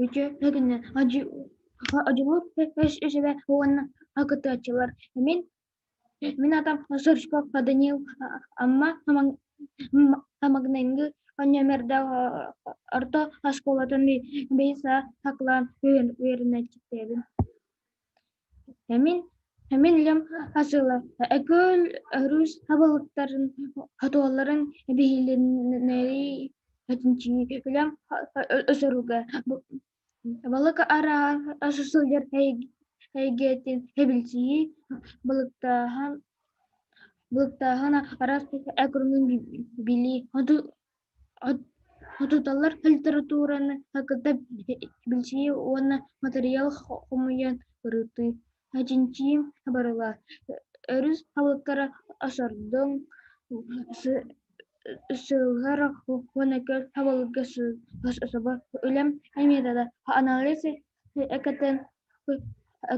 Үтүө күнүнэн Одьулуун үсүбэ уонна кыттааччылар. Мин аатым Стручков Даниил Амма маҥнайгы нүөмэрдээх орто оскуолатын бэһис сакылаан үөрэнээччитэбин. Мин үлэм асыыла Экөл өрүс хабылыктарын хотуолларын биһилиннэрии чинчийии үлэм соруга балык арааһа сылдьар эйгэтин билсии, балыктааһын араас көрүҥүн билии, Учууталлар литератураны кытта билсии уонна матырыйаал хомуйан ырытыы, чинчийии барыла. Өрүс халыктара сордоҥ, сыыллар уонна көл хабылыга собо үлэм метода анализ кэтэн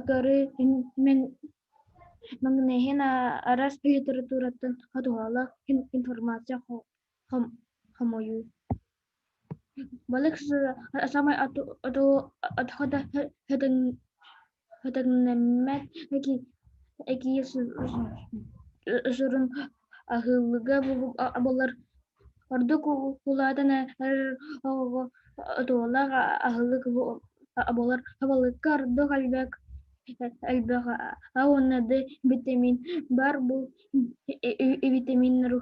көрүү маҥнайгы араас литератураттан туһалаах информация хомуйуу. Балык саамай отоһо хатыҥнаммат киһи сурун аһылыга буолар. Ордук улаатан эрэр оҕоҕо туһалаах аһылык буолар. Балыкка ордук элбэх А уонна Д витамин баар бу витаминнар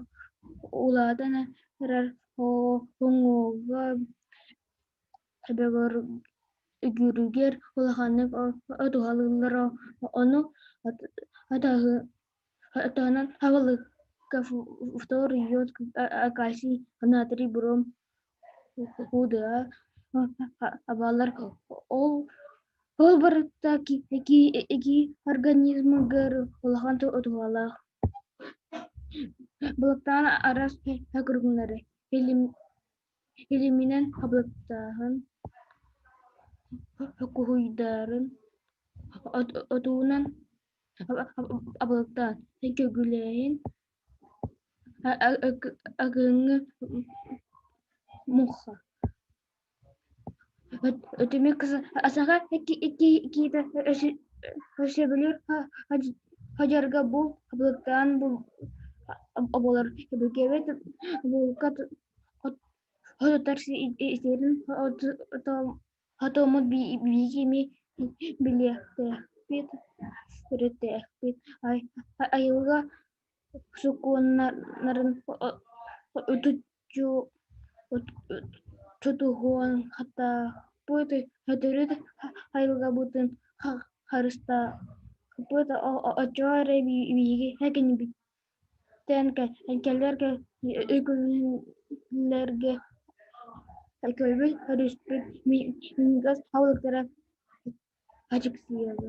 улаатан эрэр уҥуоҕа бөҕөргүүрүгэр улаханнык туһалыыллар, ону таһынан хабылыкка фтор, йод, кальций, натрий, бром, УДА бааллар. Ол барыта киһи организмыгар улахан туһалаах. Балыктаан араас көрүҥнэри илиминэн хабылыктааһын, куһуйдарын, отуунан абылыктаан, көгүлээһин, акыҥҥы муха. Түмүк саха киһитэ сөбүлүүр дьарыга бу хабылыктаан буолар. Өбүгэбит булка тутар сиэрин хотоммут биһиги эмиэ билиэхтээхпит, төрүттээхпит. Айылҕа сокуоннарын тутуһуон хатаахпыт, төрүт айылҕабытын харыстаахпыт, оччоҕо эрэ биһиги кэннибититтэн кэлэр көлүөнэлэргэ көрбүт өрүспүт минньигэс хабылыктара ачыксыйыаҕа.